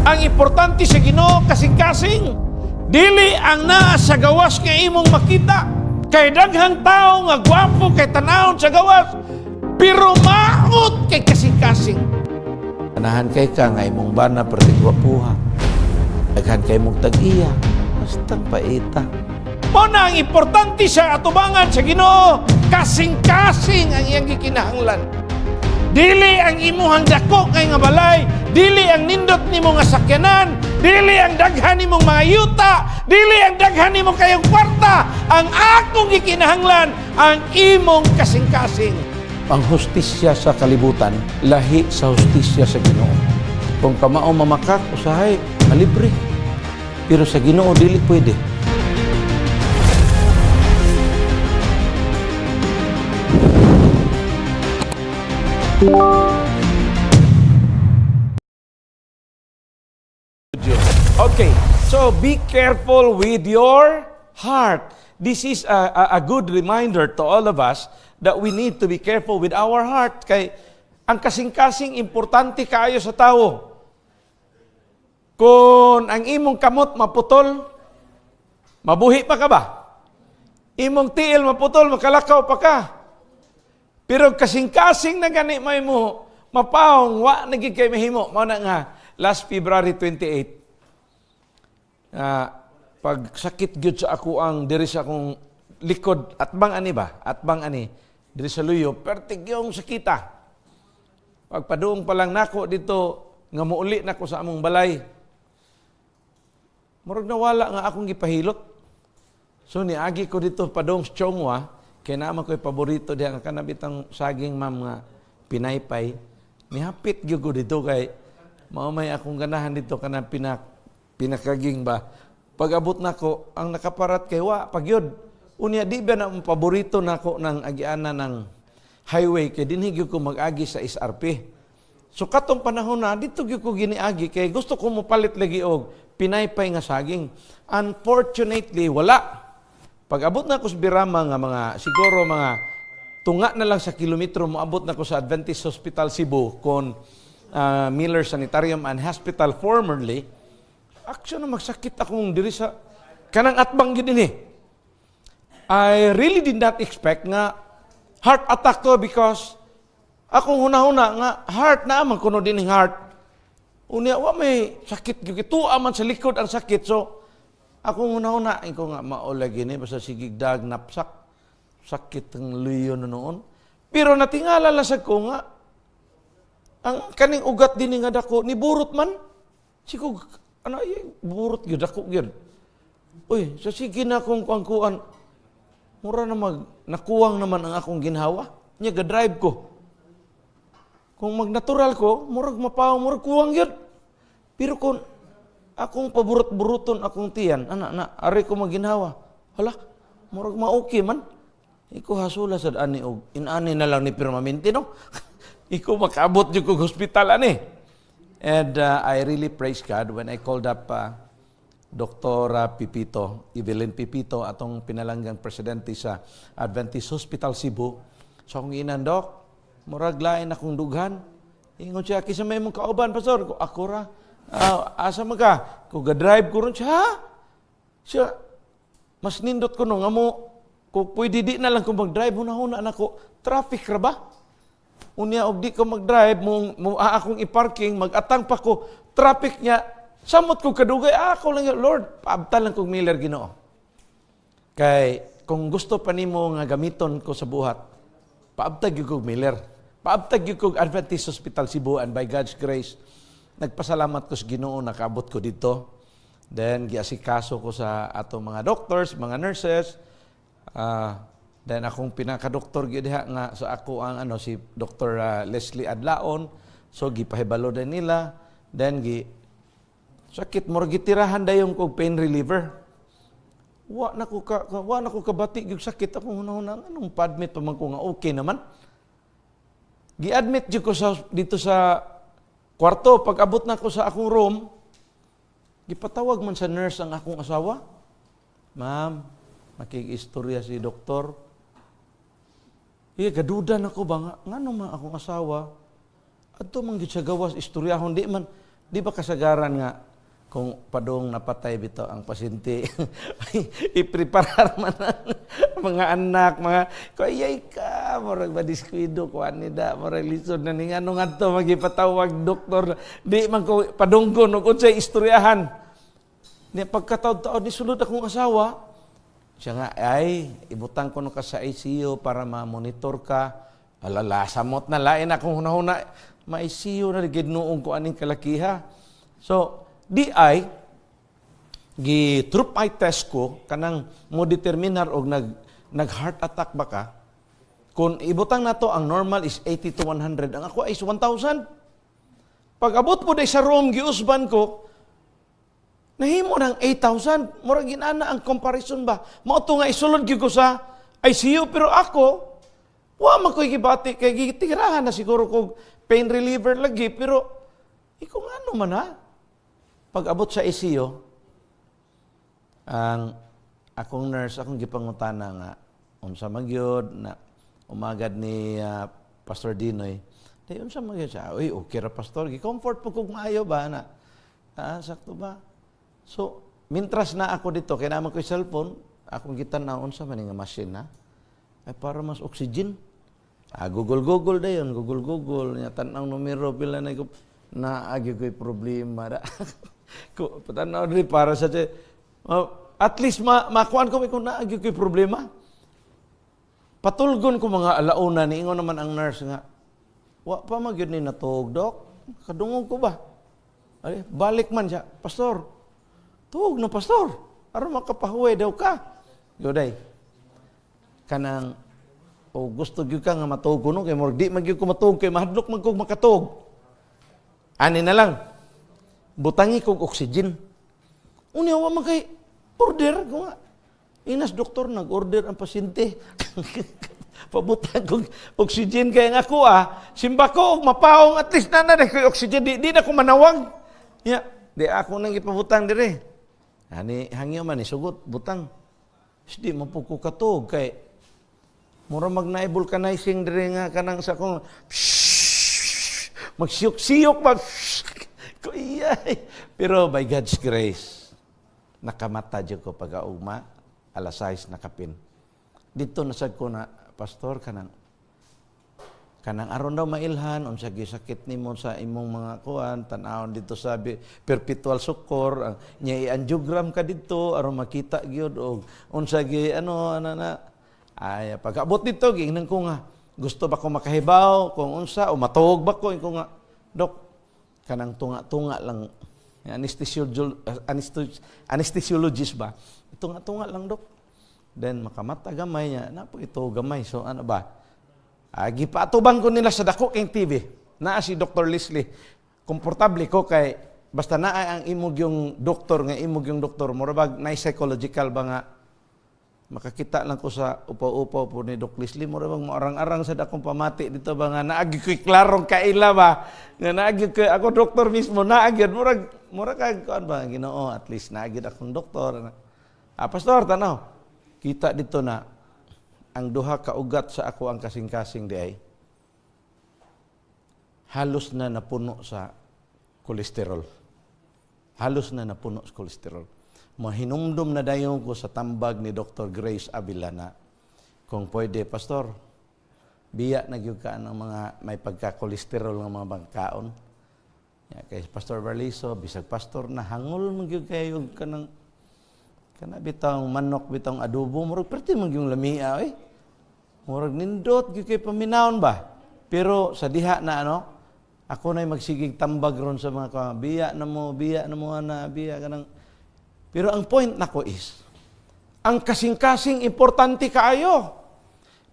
Ang importante sa Ginoo, kasing-kasing. Dili ang naa sa gawas nga imong makita. Kay daghang tao nga gwapo kay tanawon sa gawas, pero maot kay kasing-kasing. Ganahan kay ka nga imong bana perting gwapuha. Daghan kay mong tag-iya, bastang paita. Mao na ang importante sa atubangan sa Ginoo, kasing-kasing ang iyang gikinahanglan. Dili ang imuhang dako kay nga balay, dili ang nindot nimo nga sakyanan, dili ang daghan nimong mga yuta, dili ang daghan nimo kayong kwarta, ang akong gikinahanglan ang imong kasing-kasing. Ang hustisya sa kalibutan lahi sa hustisya sa Ginoo. Kung kamao mamakak, usahay malibre. Pero sa Ginoo dili pwede. Okay, so be careful with your heart. This is a good reminder to all of us that we need to be careful with our heart. Kay ang kasing-kasing importante kaayo sa tao. Kung ang imong kamot maputol, mabuhi pa ka ba? Imong tiil maputol, makalakaw pa ka. Pero kasing-kasing na gani may mo, mapawong, wa na gyud kay mahimo. Mao na nga, last February 28, pag sakit gyud sa ako ang diri sa akong likod, atbang ani ba? Atbang ani, diri sa luyo, pertig yung sakita. Pagpaduong pa lang nako dito, nga muuli nako sa among balay. Murag nawala nga akong gipahilot. So niagi ko dito padong sa Chong Hua, kay naman ko'y paborito diha nga kanabitang saging, ma'am, nga pinaypay. Nihapit gyud ko dito kay mao may akong ganahan dito kanang pinakaging ba. Pag-abot nako, ang nakaparat kay wa pagyud. Unya di ba na ang paborito nako ng agiana ng highway kay dinhi gyud ko mag-agi sa SRP. So katong panahon na dito gyud ko giniagi kay gusto ko mopalit lagi og pinaypay nga saging. Unfortunately, wala. Pag abot na ko sa Birama nga mga siguro mga tunga na lang sa kilometro moabot na ko sa Adventist Hospital Cebu kon Miller Sanitarium and Hospital formerly, action na magsakit akong diri sa kanang atbang gyud ini. I really did not expect nga heart attack to because akong hunahuna nga heart na man kuno din heart. Unya wa may sakit gyud, tuwa man sa likod ang sakit, so akong hunahuna ko nga mao lagi ni basta sigig dag napsak sakit ang luyo na noon. Pero natingala lang sa ko nga ang kaning ugat dinhi nga dako ni burot man. Sigo ano ay burot gyud, dako gyud. Uy, sa sige na akong kuan, mura na mag nakuwang naman ang akong ginhawa. Nya ga-drive ko. Kung magnatural ko, murag mapaw, murag kuwang gyud. Pero kung akong paburot-buruton akong tiyan, ana na, ari ko maginhawa. Hala, murag ma-okay man. Iko hasula sad ani og inani na lang ni permanente, no. Iko makaabot jud kog hospital ani. And I really praise God when I called up Dr. Pipito, Evelyn Pipito, atong pinalanggang presidente sa Adventist Hospital Cebu. So akong inan, "Dok, murag lain akong dughan." Ingon siya, "Kinsa may mong kauban, Pastor?" Ko, "Ako ra." "Ah, asa man ka?" Ko, "Ga-drive ko ron." Siya, "Ha?" Siya, mas nindot ko no, nga mo, kung pwede di na lang ko mag-drive, hunahuna na ko, traffic ra ba? Unya, og di ko mag-drive, mo akong i-parking, mag-atang pa ko, traffic niya, samot ko kadugay, ako lang, "Lord, paabtan lang kong Miller, Ginoo. Kay, kung gusto pa nimo nga gamiton ko sa buhat, paabtag gyud kog Miller. Paabtag gyud kog Adventist Hospital Cebu," and by God's grace, nagpasalamat ko sa Ginoo nakaabot ko dito. Then giasikaso ko sa atong mga doctors, mga nurses. Then akong pinakadoktor gyud diha nga sa ako ang ano si Dr. Leslie Adlaon. So gipahibalo din nila. Then gi sakit mo gitirahan dayon kog pain reliever. Wa na ko kabati gyud sakit. Akong hunahuna anong pa-admit pa man ko nga okay naman. Gi-admit jud ko sa dito sa kwarto. Pag abot na ko sa akong room, gipatawag man sa nurse ang akong asawa. "Ma'am, makig-istorya si doktor." Iya, gaduda na ko ba nga, ngano man akong asawa? Adto man gyud sa gawas istoryahon, di man Di ba kasagaran nga kung padong napatay bitaw ang pasyente, ipreparar man ang mga anak, mga kayay ka, murag madiskuido ko ani da, murag lisod na ni ngano ngadto magipatawag doktor, di man ko padunggon og unsay istoryahan. Ni pagkataod-taod ni sulod akong asawa, siya nga, "Ay, ibutang ko no ka sa ICU para ma-monitor ka." Alala, samot na lain akong hunahuna. Ma-ICU na gid noong ko aning kalakiha. So, di ay, gi troop eye test ko, kanang mo determinar og nag heart attack ba ka. Kung ibutang nato ang normal is 80 to 100, ang ako is 1,000. Pag abot po day sa room, giusban ko, nahimo ng 8,000. Murag ginana ang comparison ba? Mao to nga isulod gyud ko sa ICU, pero ako wa man ko'y gibati kay gitirahan na siguro kog pain reliever lagi, pero iko ngano man ha? Pag abot sa ICU, ang akong nurse akong gipangutana nga unsa man gyud na umagad ni Pastor Dinoy. Day unsa man gyud siya? "Uy, okay ra, Pastor." Gi-comfort po kog maayo ba na. Ah, sakto ba? So, mintras na ako dito, kay naman ko'y cellphone, akong gitan-aw unsa man ni nga machine na. Ay, para mas oxygen. Ah, Google Google dayon, Google Google nya tan-aw numero pila na ko naagi ko'y problema da. Ko tan-aw diri para sa, oh, at least makuan ko kung naagi ko'y problema. Patulgon ko mga alauna, niingon naman ang nurse nga, "Wa pa man gyud ni natuog, Dok." Kadungog ko ba? Ay, balik man siya, "Pastor, tuog na, Pastor. Aron makapahuway daw ka." Yuday. Kanang o gusto gyud ka nga matuog kuno kay murag di man gyud ko matuog kay mahadlok man kog makatuog. Ani na lang. Butangi kog oxygen. Unya wa man kay order ko nga. Inas doktor, nag-order ang pasyente. Pabutang kog oxygen kay nga ako ah, simba ko og mapaong, at least na na ko'y oxygen, di na ko manawag. Ya, di ako nang ipabutang dire. Ani hangyo man ni sugot butang. Di man po ko katuog kay mura mag naay vulcanizing dire nga kanang sa akong magsiyok-siyok ba. Ko iyay. Pero by God's grace, nakamata jud ko pag-augma, alas 6 nakapin. Dito na sad ko na, Pastor, kanang aron daw mailhan unsa gyud sakit nimo sa imong mga kuan, tan-awon dito sa perpetual succor ang nya i-angiogram ka dito aron makita gyud og unsa gyud ano ana na. Ay, pag-abot dito, giingnan ko nga gusto ba ko makahibaw kung unsa o matuog ba ko. Ingon ko nga, "Dok, kanang tunga-tunga lang." Anesthesiologist ba, "Tunga-tunga lang, Dok." Then makamata gamay niya na po ito gamay, so ano ba. Ah, gipaatubang ko nila sa dako king TV. Naa si Dr. Leslie. Komportable ko kay basta naa ang imog yung doktor nga imog yung doktor, mura bag na psychological ba nga makakita lang ko sa upaw-upaw po ni Doc Leslie, mura bang maarang-arang sa dakong pamati dito ba nga naagi ko'y klarong kaila ba nga naagi ko ako doktor mismo naagi murag kag kuan ba, Ginoo, at least naagi akong doktor. Ah, Pastor, tanaw kita dito na ang duha ka ugat sa ako ang kasing-kasing di ay halos na napuno sa kolesterol. Halos na napuno sa kolesterol. Mahinumdum na dayon ko sa tambag ni Dr. Grace Avila na kung pwede, Pastor, biya na gyud ka ng mga may pagka-kolesterol nga mga pagkaon. Ya, kay Pastor Barliso, bisag pastor na hangol man gyud kayo kanang kana bitawng manok bitawng adobo, murag perti man gyud lamia eh. Murag nindot gyud kay paminawon ba. Pero sa diha na ano, ako na'y magsigig tambag ron sa mga biya na mo, biya na mo ana, biya kanang. Pero ang point nako is, ang kasing-kasing importante kaayo.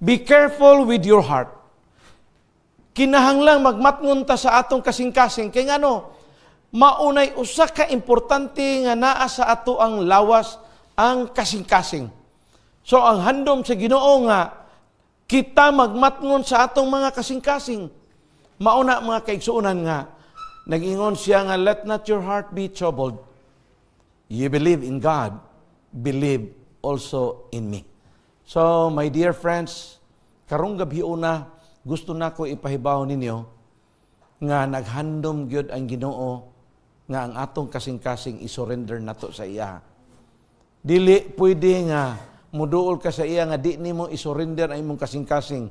Be careful with your heart. Kinahanglang magmatngon ta sa atong kasing-kasing. Kay ngano, maunay usa ka importante nga naa sa ato ang lawas, ang kasing-kasing. So ang handom sa Ginoo nga kita magmatngon sa atong mga kasing-kasing. Mauna, mga kaigsuonan, nga nagingon siya nga, "Let not your heart be troubled. You believe in God, believe also in me." So, my dear friends, karong gabi una, gusto na ko ipahibaw ninyo nga naghandom gyud ang Ginoo. Nga ang atong kasing-kasing i-surrender nato sa iya. Dili pwede nga muduol ka sa iya nga di nimo i-surrender ang imong kasing-kasing.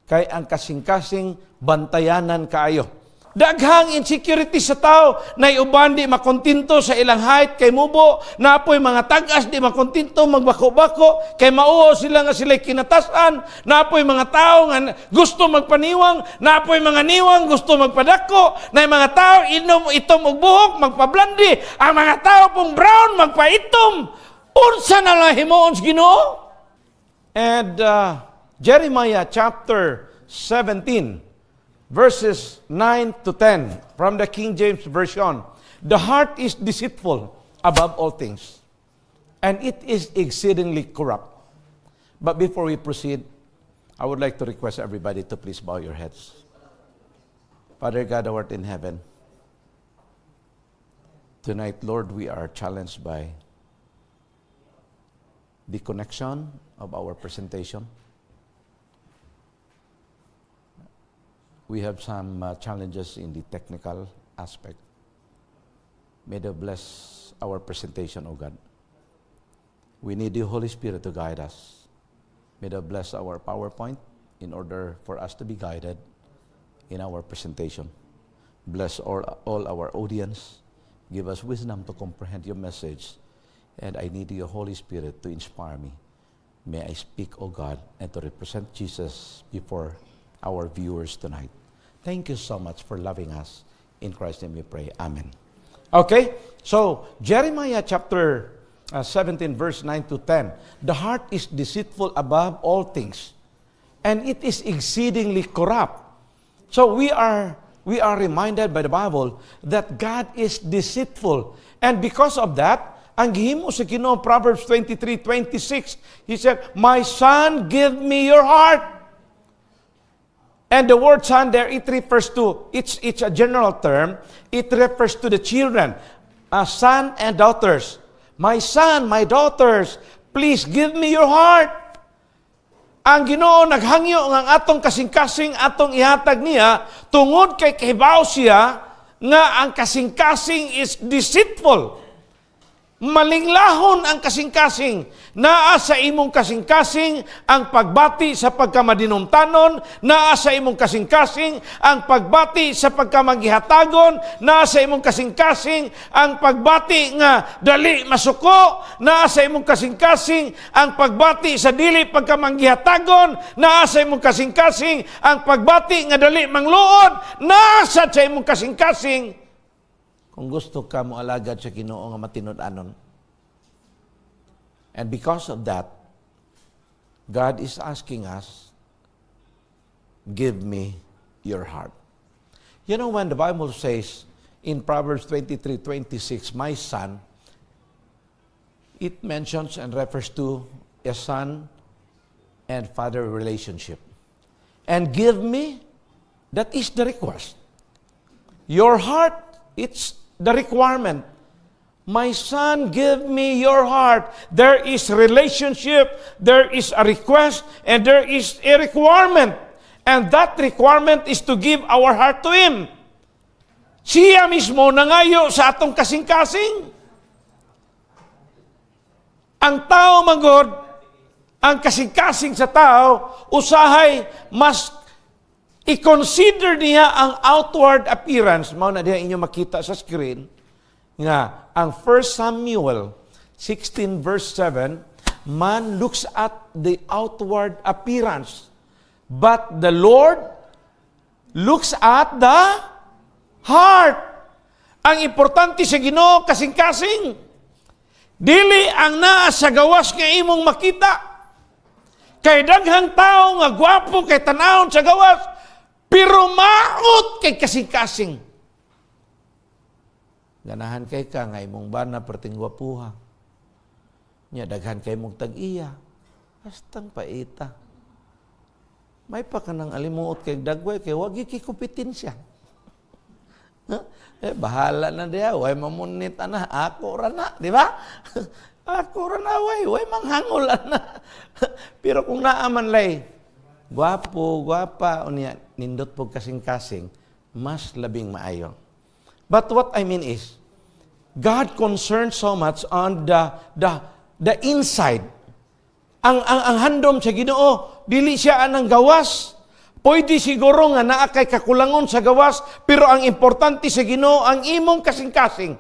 Kay ang kasing-kasing bantayanan kaayo. Daghang insecurity sa tao na uban di makontento sa ilang height kay mubo, napoy mga tag-as di makontento magbako-bako kay mauo sila nga sila kinatasan, napoy mga tao nga gusto magpaniwang, napoy mga niwang gusto magpadako, na mga tao inom itom og buhok magpablandi, ang mga tao pong brown magpaitom. Unsa na lang himuon sa Ginoo? And Jeremiah chapter 17 verses 9 to 10 from the King James Version. "The heart is deceitful above all things, and it is exceedingly corrupt." But before we proceed, I would like to request everybody to please bow your heads. Father God, who art in heaven, tonight, Lord, we are challenged by the connection of our presentation. We have some challenges in the technical aspect. May Thou bless our presentation, O God. We need the Holy Spirit to guide us. May Thou bless our PowerPoint in order for us to be guided in our presentation. Bless all our audience. Give us wisdom to comprehend your message. And I need your Holy Spirit to inspire me. May I speak, O God, and to represent Jesus before our viewers tonight. Thank you so much for loving us. In Christ's name we pray. Amen. Okay? So, Jeremiah chapter 17, verse 9 to 10. "The heart is deceitful above all things, and it is exceedingly corrupt." So we are reminded by the Bible that God is deceitful. And because of that, ang gihimo sa Ginoo, Proverbs 23:26, He said, "My son, give me your heart." And the word "son" there, it refers to, it's a general term. It refers to the children, son and daughters. "My son, my daughters, please give me your heart." Ang Ginoo naghangyo nga ang atong kasing-kasing atong ihatag niya tungod kay kahibaw siya nga ang kasing-kasing is deceitful. Malinglahon ang kasing-kasing. Naa sa imong kasing-kasing ang pagbati sa pagkamadinumtanon, naa sa imong kasing-kasing ang pagbati sa pagkamagihatagon, naa sa imong kasing-kasing ang pagbati nga dali masuko, naa sa imong kasing-kasing ang pagbati sa dili pagkamanggihatagon, naa sa imong kasing-kasing ang pagbati nga dali mangluod, naa sa imong kasing-kasing kung gusto ka mo alagad sa Ginoo nga matinud-anon. And because of that, God is asking us, "Give me your heart." When the Bible says in Proverbs 23:26, "My son," it mentions and refers to a son and father relationship. And "give me," that is the request. "Your heart," it's the requirement. "My son, give me your heart." There is relationship, there is a request, and there is a requirement. And that requirement is to give our heart to Him. Siya mismo nangayo sa atong kasing-kasing. Ang tao manggod, ang kasing-kasing sa tao, usahay mas i-consider niya ang outward appearance. Mao na diha inyo makita sa screen nga ang 1 Samuel 16 verse 7, "Man looks at the outward appearance, but the Lord looks at the heart." Ang importante sa Ginoo kasing-kasing. Dili ang naa sa gawas nga imong makita. Kay daghang tao nga gwapo kay tanawon sa gawas, pero maot kay kasing-kasing. Ganahan kay ka nga imong bana perting gwapuha. Nya daghan kay mong tag-iya. Hastang paita. May pa ka nang alimuot kay dagway kay wag kay kompetensya. Eh, bahala na diha, way mamunit ana, ako ra na, di ba? Ako ra na, way manghangol ana. Pero kung naa man lay, gwapo, gwapa, unya, nindot po kasing-kasing, mas labing maayo. But what I mean is, God concerned so much on the inside. Ang handom sa Ginoo, dili siya anang gawas. Pwede siguro nga naa kay kakulangon sa gawas, pero ang importante sa Ginoo ang imong kasing-kasing.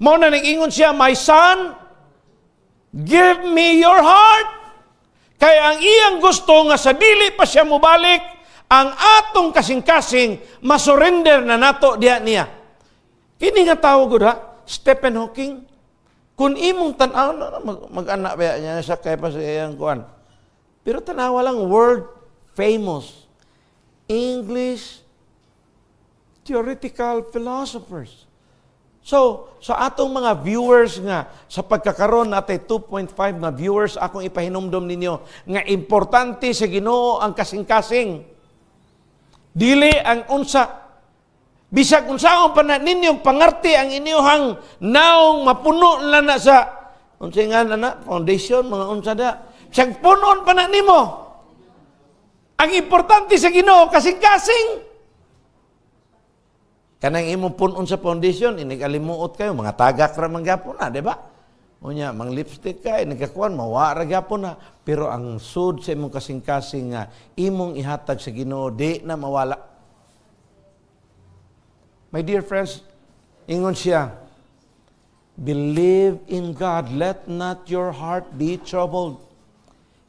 Mao na nag-ingon siya, "My son, give me your heart." Kay ang iyang gusto nga sa dili pa siya mobalik, ang atong kasing-kasing masurrender na nato diha niya. Kini nga tao gud ha, Stephen Hawking, kung imong tan-aw mag-anak ba niya sa kay pa sa iyang kuan. Pero tanawa lang, world famous English theoretical philosophers. So, sa atong mga viewers nga sa pagkakaron natay 2.5 nga viewers, akong ipahinumdom ninyo nga importante sa Ginoo ang kasing-kasing. Dili ang unsa. Bisag unsaon pa na ninyong pangarte ang inyong naong, mapuno lang na sa unsa nga na foundation, mga unsa da. Bisag punon pa na nimo. Ang importante sa Ginoo, kasing-kasing. Kanang imong punon sa foundation, inig alimuot kayo, mga tagak ra man gyapon na, di ba? Unya, mang lipstick ka, inig kakuan, mawa ra gyapon na. Pero ang sud sa imong kasing-kasing nga imong ihatag sa Ginoo, di na mawala. My dear friends, ingon siya, "Believe in God, let not your heart be troubled.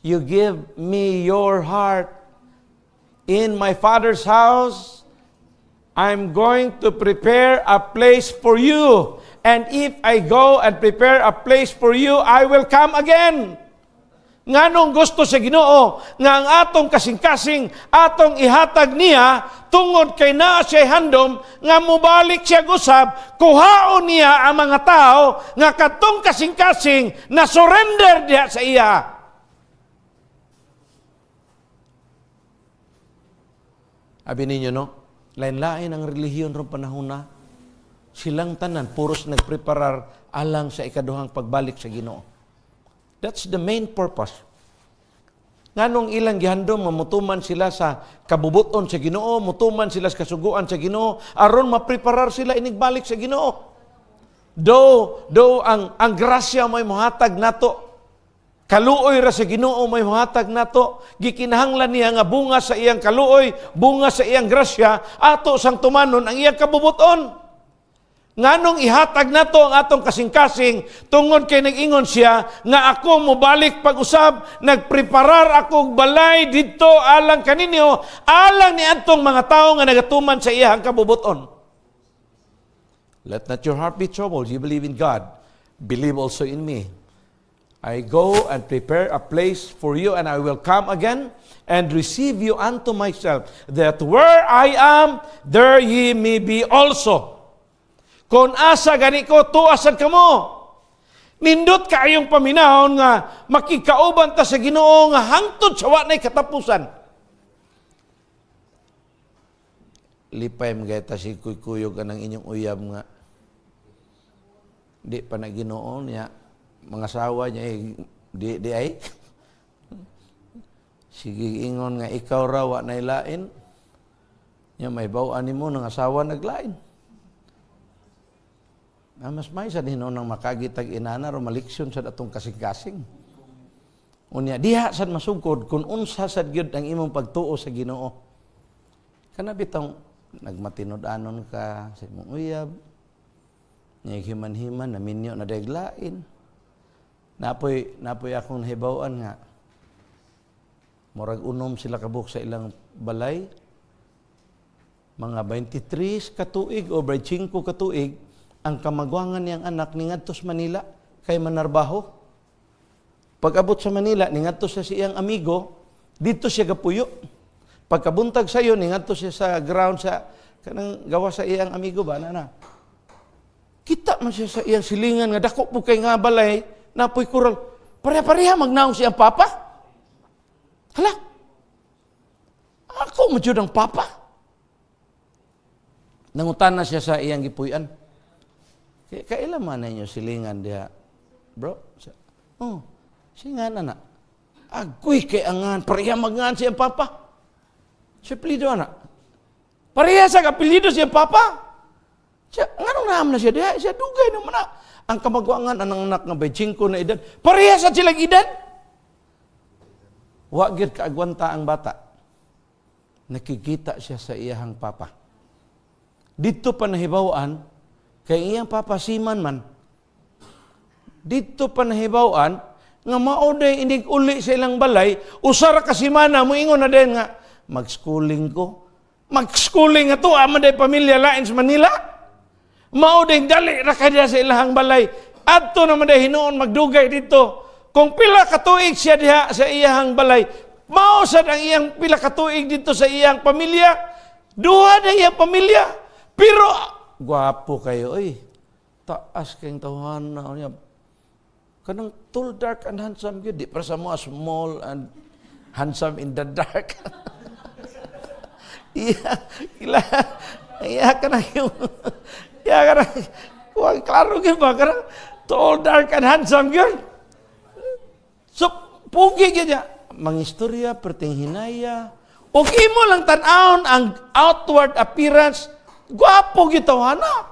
You give me your heart. In my Father's house, I'm going to prepare a place for you. And if I go and prepare a place for you, I will come again." Nganong gusto sa Ginoo nga ang atong kasing-kasing atong ihatag niya? Tungod kay naa siya handom nga mobalik siya usab, kuhaon niya ang mga tao nga katong kasing-kasing na surrender diha sa iya. Abi ninyo, no? Lain-lain ang relihiyon rong panahon na. Silang tanan puros nagpreparar alang sa ikaduhang pagbalik sa Ginoo. That's the main purpose. Nganong ilang gihandom nga mutuman sila sa kabubuton sa Ginoo, mutuman sila sa kasuguan sa Ginoo, aron mapreparar sila inigbalik sa Ginoo. Though ang grasya may mohatag nato, kaluoy ra sa Ginoo may mohatag nato, gikinahanglan niya nga bunga sa iyang kaluoy, bunga sa iyang grasya, ato sang tumanon ang iyang kabubuton. Nganong ihatag nato ang atong kasing-kasing? Tungod kay nag-ingon siya nga ako mobalik pag-usab, nagpreparar ako og balay didto alang kaninyo, alang ni adtong mga tawo nga nagatuman sa iyang kabubuton. "Let not your heart be troubled. You believe in God. Believe also in me. I go and prepare a place for you, and I will come again and receive you unto myself, that where I am, there ye may be also." Kung asa gani ko, tuasan kamo. Nindot kaayong paminahon nga makikauban ta sa Ginoo nga hangtod sa wa nay katapusan. Lipay mga ta si kuy-kuyog anang inyong uyab nga di pa na Ginoo niya, mga sawa niya eh, di di ay sige ingon nga ikaw ra, wa nay lain nya, may baw-an nimo ng asawa naglain. Ah, mas may sa hinuon ng makagitag inana ro maliksyon sa atong kasing-kasing. Unya diha sad masugkod kung unsa sad gyud ang imong pagtuo sa Ginoo. Kana bitong nagmatinud-anon ka sa imong uyab, nya himan-himan naminyo na daglain. Napoy akong nahibaw-an nga murag unom sila kabuk sa ilang balay. Mga 23 katuig o 25 katuig ang kamagwangan niyang anak, ningadto sa Manila kay manarbaho. Pag-abot sa Manila, ningadto siya sa iyang amigo, dito siya gapuyo. Pagkabuntag sayo, ningadto siya sa ground sa kanang gawa sa iyang amigo ba na na. Kita man siya sa iyang silingan nga dako po kay nga balay, napoy kural. Pareha-pareha magnaong siyang papa. Hala. Ako mo jud ang papa. Nangutana siya sa iyang gipuy-an. Kaila man ninyo silingan diha, bro? Oh, singan na. Agoy kay angan, pareha magngan siyang papa. Siya apelyido, ana. Pareha sa apelyido siyang papa. Siya, nganong naam na siya diha? Siya dugay naman na. Ang kamagwangan, ang anak nga 25 na edad, pareha sa silang edad. Wa gyud kaagwanta ang bata. Nakikita siya sa iyahang papa. Dito pa nahibaw-an, kay iyang papa seaman man. Dito pa nahibaw-an, nga mao day inig uli sa ilang balay, usa ra ka semana moingon na din nga, "Mag-schooling ko." Mag-schooling nga to, ama day pamilya lain sa Manila. Mao day dali ra kay sa ilahang balay. Adto naman day hinuon magdugay dito. Kung pila ka tuig siya diha sa iyahang balay, mao sad ang iyang pila ka tuig dito sa iyang pamilya. Duha na iyang pamilya. Pero gwapo kayo oy. Taas kayong tawhan na niya. Kanang tall, dark, and handsome gyud. Di para sa mga small and handsome in the dark. Iya, ila, iya ka na yung, iya ka na, kuwag, klaro gyud ba, kanang tall, dark, and handsome gyud. So, pugi gyud niya. Mangistorya, perting hinaya. Ug imo lang tan-awon ang outward appearance, gwapo gyud tawhana.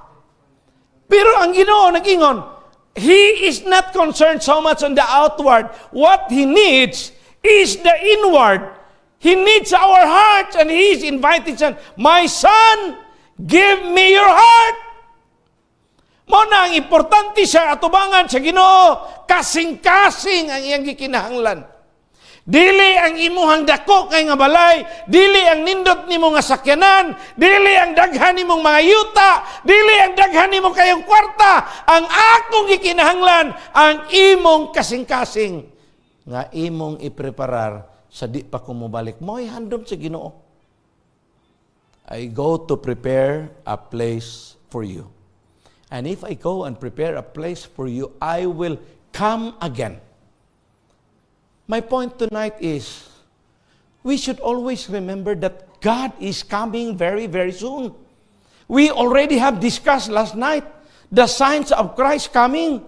Pero ang Ginoo nag-ingon, He is not concerned so much on the outward. What He needs is the inward. He needs our hearts and He is inviting son, "My son, give me your heart." Mao na ang importante sa atubangan sa Ginoo, kasing-kasing ang iyang gikinahanglan. Dili ang imuhang dako kay nga balay, dili ang nindot nimo nga sakyanan, dili ang daghan nimong mga yuta, dili ang daghan nimo kayong kwarta. Ang akong gikinahanglan ang imong kasing-kasing nga imong ipreparar sa di pa ko mobalik. Mo'y handom sa Ginoo. "I go to prepare a place for you. And if I go and prepare a place for you, I will come again." My point tonight is, we should always remember that God is coming very, very soon. We already have discussed last night the signs of Christ coming.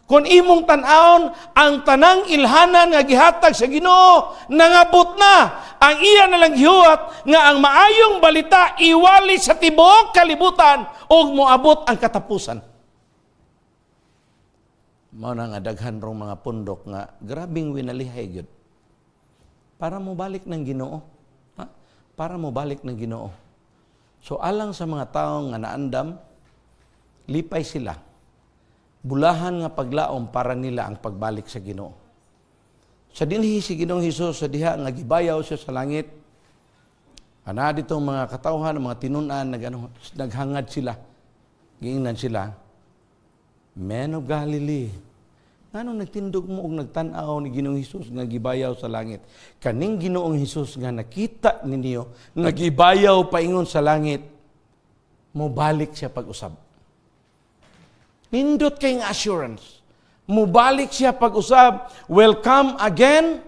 Kung imong tan-awon, ang tanang ilhanan nga gihatag sa Ginoo, nangabot na. Ang iya na lang gihuwat nga ang maayong balita iwali sa tibuok kalibutan ug moabot ang katapusan. Mao na nga daghan rong mga pundok nga grabing winalihay gyud. Para mo balik ng Ginoo. Ha? Para mo balik ng Ginoo. So alang sa mga tawo nga naandam, lipay sila. Bulahan nga paglaom para nila ang pagbalik sa Ginoo. Sa dinhi si Ginoong Hesus sa diha nga gibayaw siya sa langit. Ana ditong mga katawhan, mga tinun-an, nag, ano, naghangad sila. Giingnan sila, "Men of Galilee, nganong nagtindog mo og nagtan-aw ni Ginoong Hesus nga gibayaw sa langit? Kaning Ginoong Hesus nga nakita ninyo nga gibayaw paingon sa langit, mobalik siya pag-usab." Nindot kay nga assurance. Mobalik siya pag-usab, will come again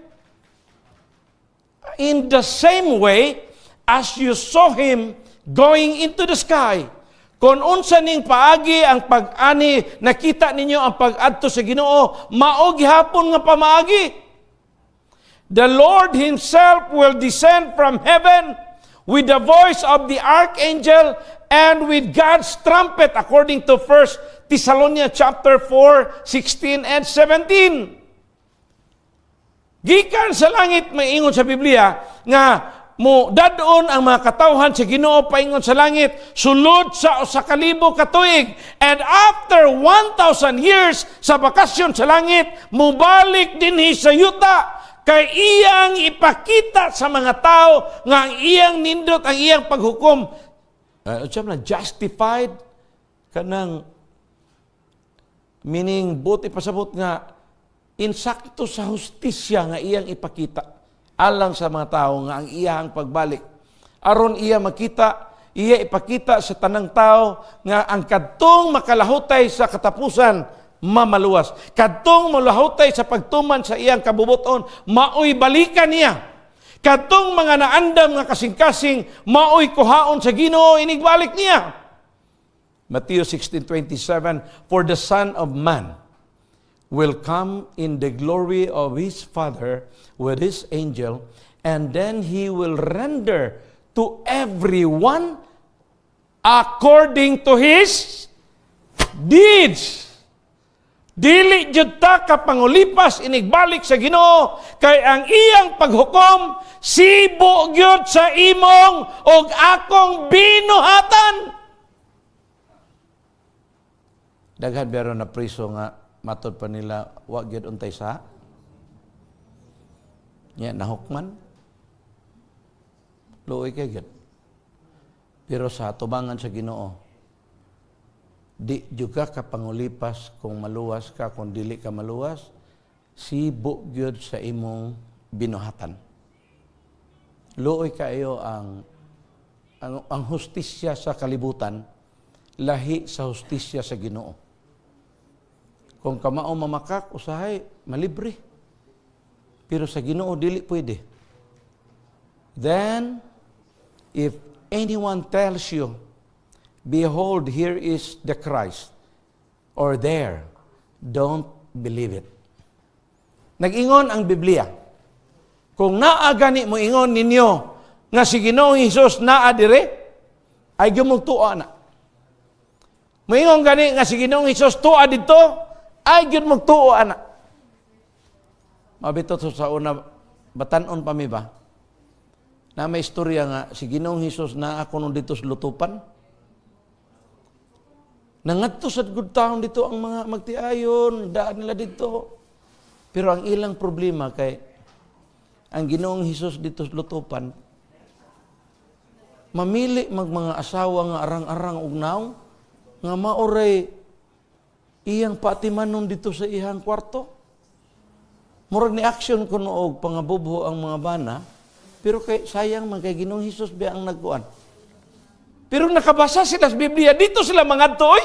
in the same way as you saw him going into the sky. Kung unsa ning paagi ang pag-ani nakita ninyo ang pag-adto sa Ginoo, mao gihapon nga pamaagi. The Lord himself will descend from heaven with the voice of the archangel and with God's trumpet, according to 1 Thessalonians chapter 4, 16 and 17. Gikan sa langit, maingon sa Biblia nga mo dadon ang mga katawhan sa Ginoo paingon sa langit sulod sa 1,000 ka tuig, and after 1,000 years sa bakasyon sa langit, mobalik dinhi sa yuta kay iyang ipakita sa mga tao nga ang iyang nindot ang iyang paghukom, na justified, kanang meaning buot ipasabot nga insakto sa hustisya nga iyang ipakita alang sa mga tao nga ang iyang pagbalik aron iya makita, iya ipakita sa tanang tao nga ang kadtong makalahutay sa katapusan mamaluwas, kadtong malahutay sa pagtuman sa iyang kabubuton maoy balikan niya, kadtong mga naandam nga kasing-kasing maoy kuhaon sa Ginoo inigbalik niya. Matthew 16:27, "For the Son of Man will come in the glory of his Father with his angel, and then he will render to everyone According to his deeds. Dili jud ta ka pangulipas inigbalik sa Ginoo kay ang iyang paghukom sibo gyud sa imong og akong binuhatan. Daghan pero na priso nga matod pa nila wa gyud untay sa nya nahukman. Luoy kay gyud. Pero sa tubangan sa Ginoo, di juga ka pangulipas kung maluwas ka, kung dili ka maluwas, sibo gyud sa imong binuhatan. Luoy kayo ang hustisya sa kalibutan, lahi sa hustisya sa Ginoo. Kung kamao mamakak, usahay, malibre. Pero sa Ginoo, dili pwede. Then, if anyone tells you, "Behold, here is the Christ," or "there," don't believe it. Nag-ingon ang Biblia. Kung naa gani mo ingon ninyo nga si Ginoong Hesus naa dire, ay gumugtuo na. Moingon gani nga si Ginoong Hesus tuwa didto, ay gyud magtuo ana. Mabito to sa una, batanon pa mi ba? Na may istorya nga si Ginoong Hesus naa kuno dito sa lutupan. Nangadto sa good town dito ang mga magtiayon, daan nila dito. Pero ang ilang problema kay ang Ginoong Hesus dito sa lutupan, mamili mag mga asawa nga arang-arang og nawong nga maoray iyang patimanon dito sa iyang kwarto. Murag ni action kuno og pangabubho ang mga bana, pero kay sayang man kay Ginoong Hesus biya ang nagkuan. Pero nakabasa sila sa Biblia, dito sila mangadto oy.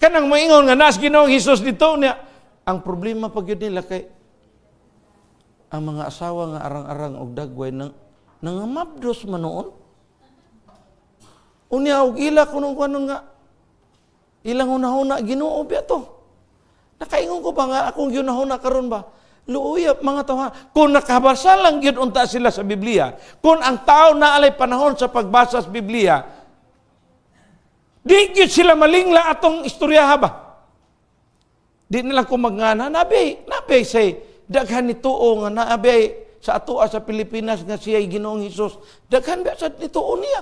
Kanang moingon nga nas Ginoong Hesus dito niya. Ang problema pag yun nila kay ang mga asawa nga arang-arang og dagway nang nangamabdos man noon. Unya og ila kuno kuno nga ilang hunahuna, Ginoo biya to. Nakaingon ko ba nga akong ginahuna karon ba? Luoy mga tawo. Kung nakabasa lang gyud unta sila sa Biblia, kung ang tao na alay panahon sa pagbasa sa Biblia, di gyud sila malingla atong istoryaha ba? Di nila ko magngana, nabi, nabi say, daghan ni tuo nga naabi sa atoa sa Pilipinas nga siya Ginoong Hesus. Daghan ba sa nituo niya?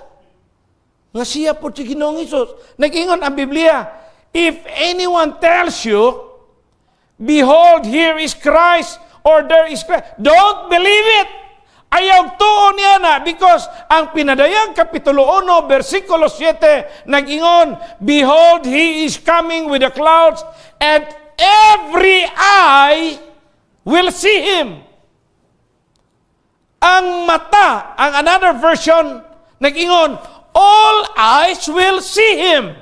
Nga siya po si Ginoong Hesus. Nag-ingon ang Biblia, if anyone tells you, "Behold, here is Christ," or "There is Christ," don't believe it. Ayaw tuo niya na because ang Pinadayag Kapitulo 1, versikulo 7, nag-ingon, "Behold, He is coming with the clouds and every eye will see Him." Ang mata, ang another version, nag-ingon, all eyes will see Him,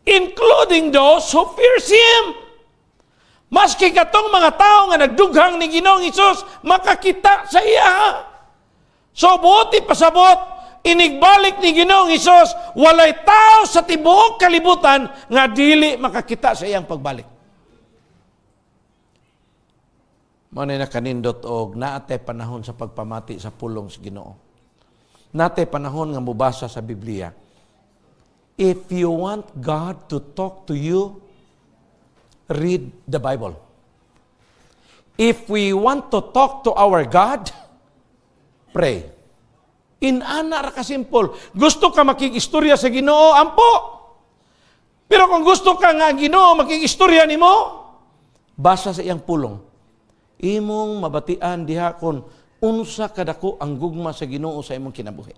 including those who pierce Him. Maski katong mga tao nga nagdughang ni Ginoong Hesus makakita sa iya. So buoti pasabot, inigbalik ni Ginoong Hesus, walay tao sa tibuok kalibutan nga dili makakita sa iyang pagbalik. Mao na nakanindot og naate panahon sa pagpamati sa pulong sa Ginoo. Naate panahon nga mobasa sa Biblia. If you want God to talk to you, read the Bible. If we want to talk to our God, pray. Inana ra ka simple. Gusto ka makig-istorya sa Ginoo, ampo. Pero kung gusto ka nga ang Ginoo makig-istorya nimo, basa sa iyang pulong. Imong mabatian diha kon unsa kadako ang gugma sa Ginoo sa imong kinabuhi.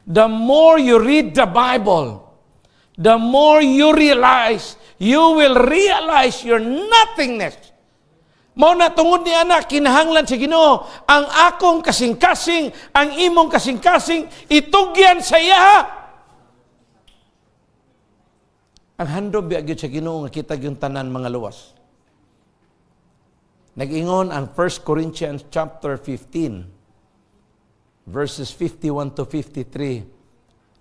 The more you read the Bible, the more you realize, you will realize your nothingness. Mao na tungod ni ana kinahanglan sa Ginoo ang akong kasing-kasing, ang imong kasing-kasing itugyan sa iya. Ang handom biya gyud sa Ginoo nga kita gyud tanan mga luwas. Nag-ingon ang 1 Corinthians chapter 15 verses 51 to 53,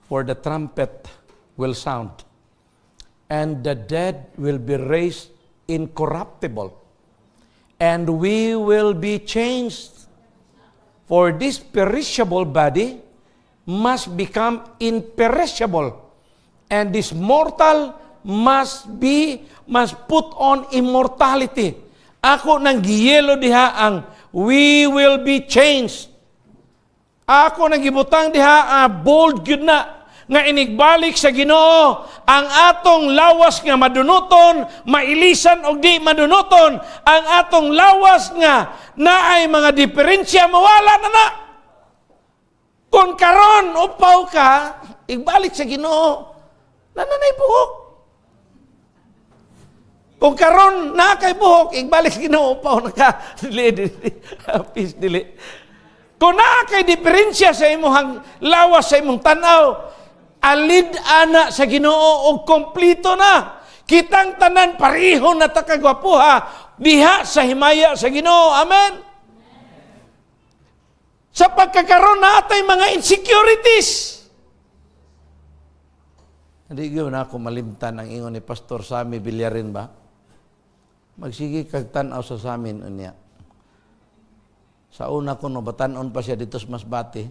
"For the trumpet will sound and the dead will be raised incorruptible and we will be changed. For this perishable body must become imperishable, and this mortal must put on immortality. Ako nang giyelo diha ang "we will be changed." Ako nang gibutang diha bold gyud na nga inigbalik sa Ginoo, ang atong lawas nga madunuton, mailisan og di madunuton, ang atong lawas nga naay mga diferensya, mawala na na. Kung karon upaw ka, igbalik sa Ginoo, nananay buhok. Kung karon naa kay buhok, igbalik sa Ginoo, upaw na ka. Dili, dili. Peace, dili. Kung naa kay diferensya sa imong lawas, sa imong tanaw, alid ana sa Ginoo og kompleto na. Kitang tanan pareho na ta kagwapuha diha sa himaya sa Ginoo. Amen. Sa pagkakaroon natay mga insecurities. Hindi gyud na ako malimtan ang ingon ni Pastor Sami Villarin ba? Magsige kag tan-aw sa samin unya. Sa una ko no, batan-on pa siya dito sa Masbate.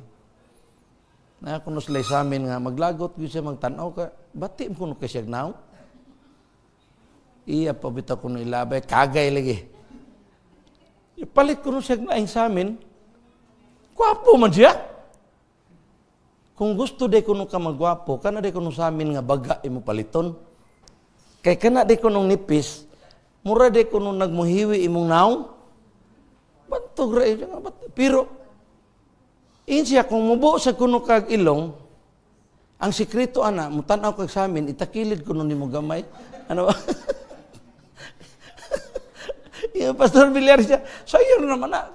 Na kuno sila sa amin nga maglagot gyud siya magtan-aw ka, bati mo kuno kay siya naw. Iya pa bitaw kuno ilabay, kagay lagi. Ipalit kuno siya laing sa amin. Gwapo man siya. Kung gusto day kuno ka magwapo, kana day kuno sa amin nga baga imo paliton. Kay kana day kuno nipis, mura day kuno nagmuhiwi imong naong. Bantog ra eh, pero in siya kung mubo sa kuno kag ilong, ang sikreto ana, mutan-aw kag sa amin, itakilid kuno nimo gamay. Ano ba? Yung Pastor Villar siya, sayo naman na.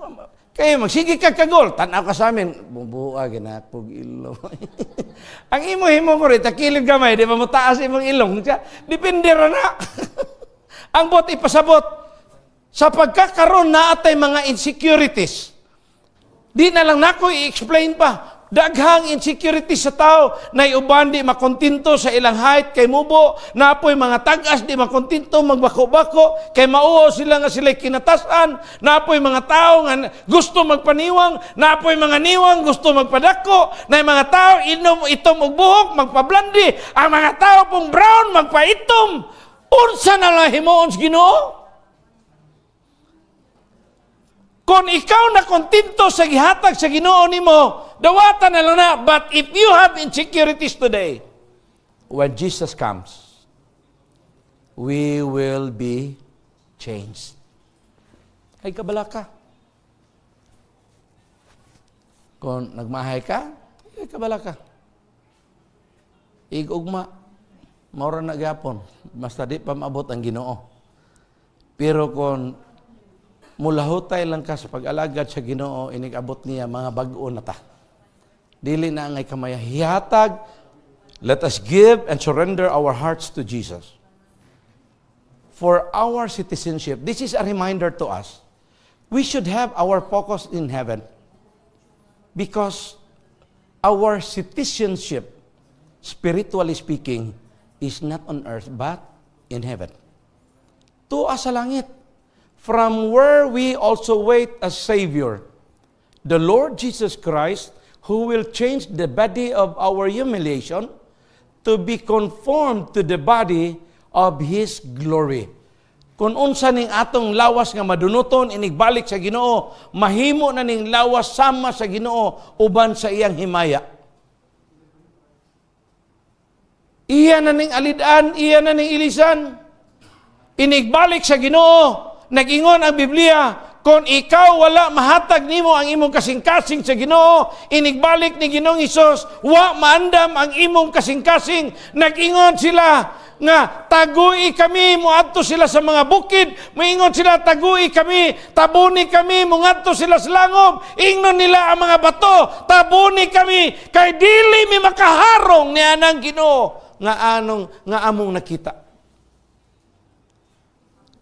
Kaya magsige ka kagol, tanaw ka sa amin, bubuha, ginakog ilong. Ang imo himo ko rin, takilid gamay, di ba mo taas imong ilong? Siya, depende ra na. Ang bot ipasabot, sa pagkakaroon na atay mga insecurities, di na lang nako i-explain pa. Daghang insecurities sa tao na uban di makontento sa ilang height kay mubo, napoy mga tag-as di makontento magbako-bako kay mauo sila nga sila kinatasan, napoy mga tao nga gusto magpaniwang, napoy mga niwang gusto magpadako, na mga tao inom itom og buhok magpablandi, ang mga tao pong brown magpaitom. Unsa na lang himuon sa Ginoo? Kung ikaw na kontento sa gihatag sa Ginoo nimo, dawatan na lang na. But if you have insecurities today, when Jesus comes, we will be changed. Ay kabala ka. Kung nagmahay ka, ay kabala ka. Igugma, maura na gyapon, basta di pa maabot ang Ginoo. Pero kung mulahutay lang ka sa pag-alagad sa Ginoo, inig-abot niya mga bag-o na ta. Dili na angay kamaya hihatag. Let us give and surrender our hearts to Jesus. For our citizenship, this is a reminder to us. We should have our focus in heaven. Because our citizenship, spiritually speaking, is not on earth but in heaven. Tuwa sa langit. From where we also wait a Savior, the Lord Jesus Christ, who will change the body of our humiliation to be conformed to the body of His glory. Kung unsa ning atong lawas nga madunuton inigbalik sa Ginoo, mahimo na ning lawas sama sa Ginoo uban sa iyang himaya. Iya na ning alid-an, iya na ning ilisan. Inigbalik sa Ginoo, nag-ingon ang Biblia, kung ikaw wala mahatag nimo ang imong kasing-kasing sa Ginoo, inigbalik ni Ginoong Hesus, wa maandam ang imong kasing-kasing. Nag-ingon sila nga tagui kami, moadto sila sa mga bukid, moingon sila, "Tagui kami, tabuni kami," mongadto sila sa langob, ingnon nila ang mga bato, "Tabuni kami kay dili mi makaharong ni anang Ginoo nga anong nga among nakita."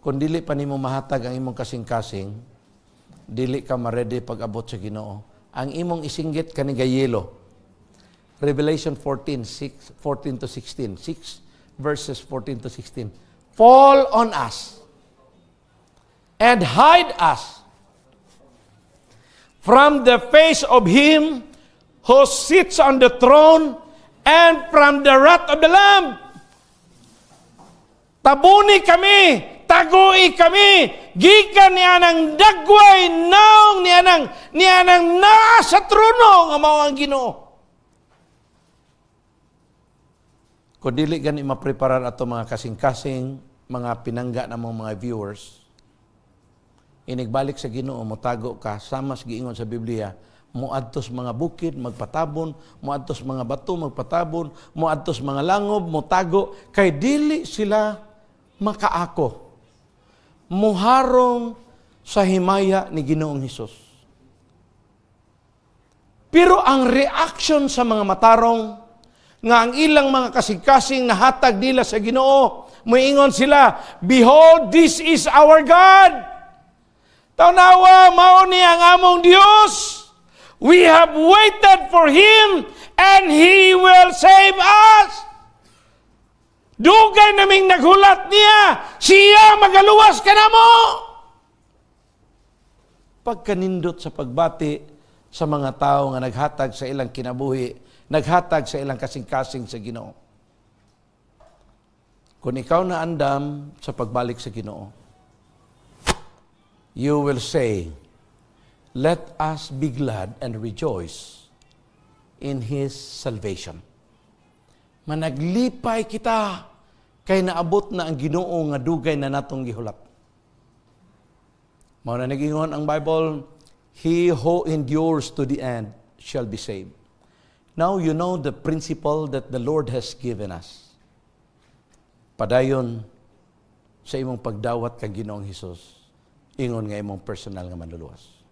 Kung dili pa nimo mahatag ang imong kasing-kasing, dili ka ma-ready pag-abot sa Ginoo. Ang imong isinggit kani gayelo. Revelation 14, 6, 14 to 16. 6 verses 14 to 16. "Fall on us and hide us from the face of Him who sits on the throne and from the wrath of the Lamb." Tabuni kami, tagui kami, gikan ni anang dagway naong ni anang naa sa trono nga mao ang Ginoo. Kung dili gani mapreparar ato mga kasing-kasing, mga pinangga namong mga viewers, inigbalik sa Ginoo, motago ka, sama sa giingon sa Biblia, moadtos mga bukid, magpatabon, moadtos mga bato, magpatabon, moadtos mga langob, motago, kay dili sila makaako. Muharong sa himaya ni Ginoong Hesus. Pero ang reaction sa mga matarong, nga ang ilang mga kasing-kasing nahatag nila sa Ginoo, muingon sila, "Behold, this is our God." Tanawa, mao ni ang among Dios. We have waited for Him and He will save us. Dugay naming naghulat niya, siya magaluwas kanamo. Pagkanindot sa pagbati sa mga tao nga naghatag sa ilang kinabuhi, naghatag sa ilang kasing-kasing sa Ginoo. Kung ikaw na andam sa pagbalik sa Ginoo, you will say, "Let us be glad and rejoice in His salvation." Managlipay kita kay naabot na ang Ginoo nga dugay na natong gihulat. Mao na nagingon ang Bible, "He who endures to the end shall be saved." Now you know the principle that the Lord has given us. Padayon sa imong pagdawat kang Ginoong Hesus, ingon nga imong personal nga manluluwas.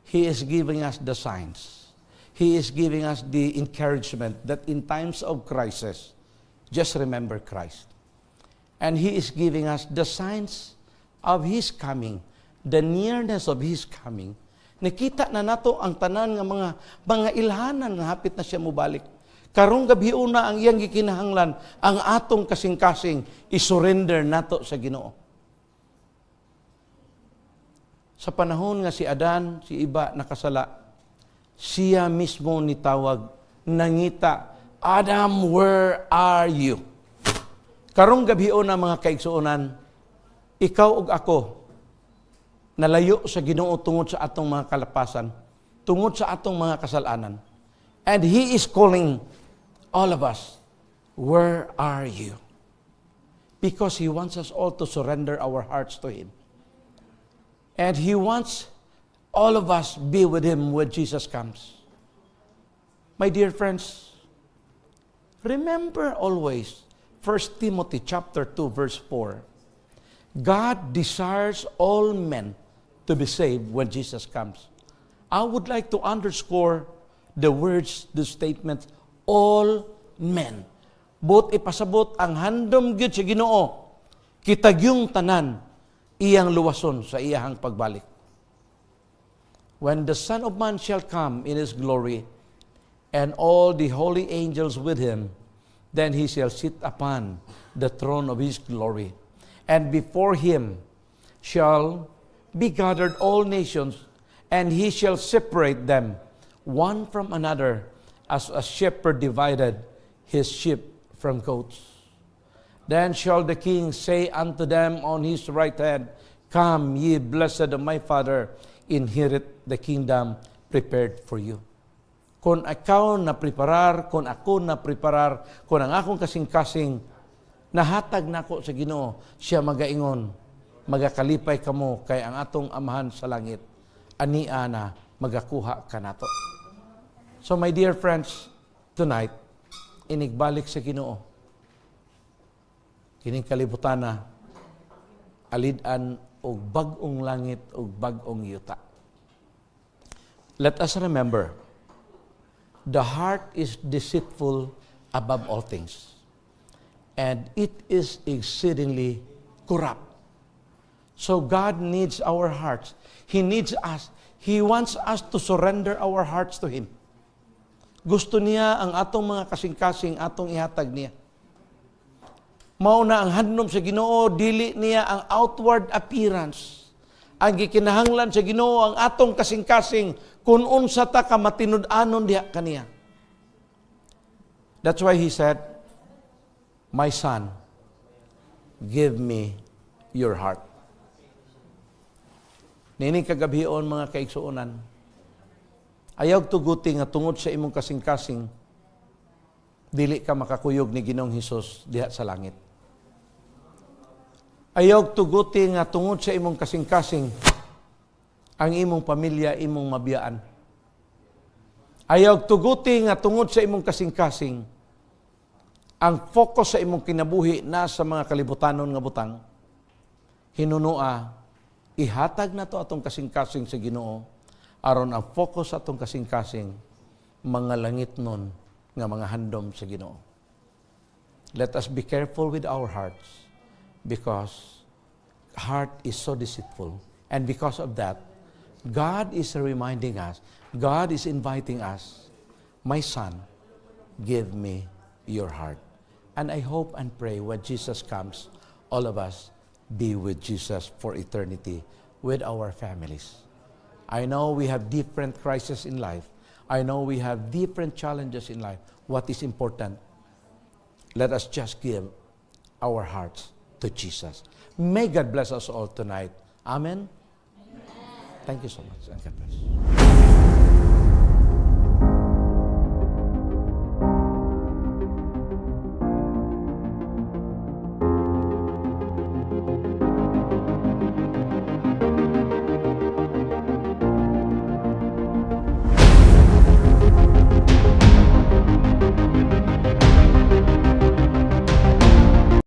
He is giving us the signs. He is giving us the encouragement that in times of crisis, just remember Christ. And He is giving us the signs of His coming, the nearness of His coming. Nakita na nato ang tanan nga mga ilhanan nga hapit na siya mobalik. Karong gabi una, ang iyang gikinahanglan ang atong kasing-kasing isurrender nato sa Ginoo. Sa panahon nga si Adan, si Eva nakasala, siya mismo nitawag, nangita, "Adam, where are you?" Karong gabi na, mga kaigsuonan, ikaw ug ako, nalayo sa Ginoo tungod sa atong mga kalapasan, tungod sa atong mga kasalanan. And He is calling all of us, "Where are you?" Because He wants us all to surrender our hearts to Him. And He wants all of us be with Him when Jesus comes. My dear friends, remember always 1 Timothy chapter 2 verse 4. God desires all men to be saved when Jesus comes. I would like to underscore the words, the statement, "all men." Buot ipasabot ang handom gyud sa Ginoo, kita gyung tanan iyang luwason sa iyahang pagbalik. "When the Son of Man shall come in His glory, and all the holy angels with Him, then He shall sit upon the throne of His glory. And before Him shall be gathered all nations, and He shall separate them one from another, as a shepherd divided his sheep from goats. Then shall the King say unto them on His right hand, 'Come, ye blessed of my Father, inherit the kingdom prepared for you.'" Kung ikaw na preparar, kung ako na preparar, kung ang akong kasing-kasing nahatag nako sa Ginoo, siya magaingon, "Magakalipay kamo kay ang atong Amahan sa langit ania na magakuha kanato." So my dear friends, tonight, inigbalik sa Ginoo, kining kalibutan na alid-an og bag-ong langit ug bag-ong yuta. Let us remember, the heart is deceitful above all things, and it is exceedingly corrupt. So God needs our hearts. He needs us. He wants us to surrender our hearts to Him. Gusto niya ang atong mga kasing-kasing atong ihatag niya. Mao na ang handom sa Ginoo, dili niya ang outward appearance. Ang gikinahanglan sa Ginoo ang atong kasing-kasing kung unsa ta ka matinud-anon diha kaniya. That's why He said, "My son, give me your heart." Niining kagabhion, mga kaigsuonan, ayaw tuguti nga tungod sa imong kasing-kasing, dili ka makakuyog ni Ginoong Hesus diha sa langit. Ayaw tuguti nga tungod sa imong kasing-kasing, ang imong pamilya imong mabiyaan. Ayaw tuguti nga tungod sa imong kasing-kasing, ang focus sa imong kinabuhi na sa mga kalibutanon nga butang. Hinunua, ihatag nato atong kasing-kasing sa Ginoo, aron ang focus sa atong kasing-kasing, mga langitnon nga mga handom sa Ginoo. Let us be careful with our hearts because heart is so deceitful. And because of that, God is reminding us, God is inviting us, "My son, give me your heart." And I hope and pray when Jesus comes, all of us be with Jesus for eternity with our families. I know we have different crises in life. I know we have different challenges in life. What is important? Let us just give our hearts to Jesus. May God bless us all tonight. Amen. Thank you so much, and God bless.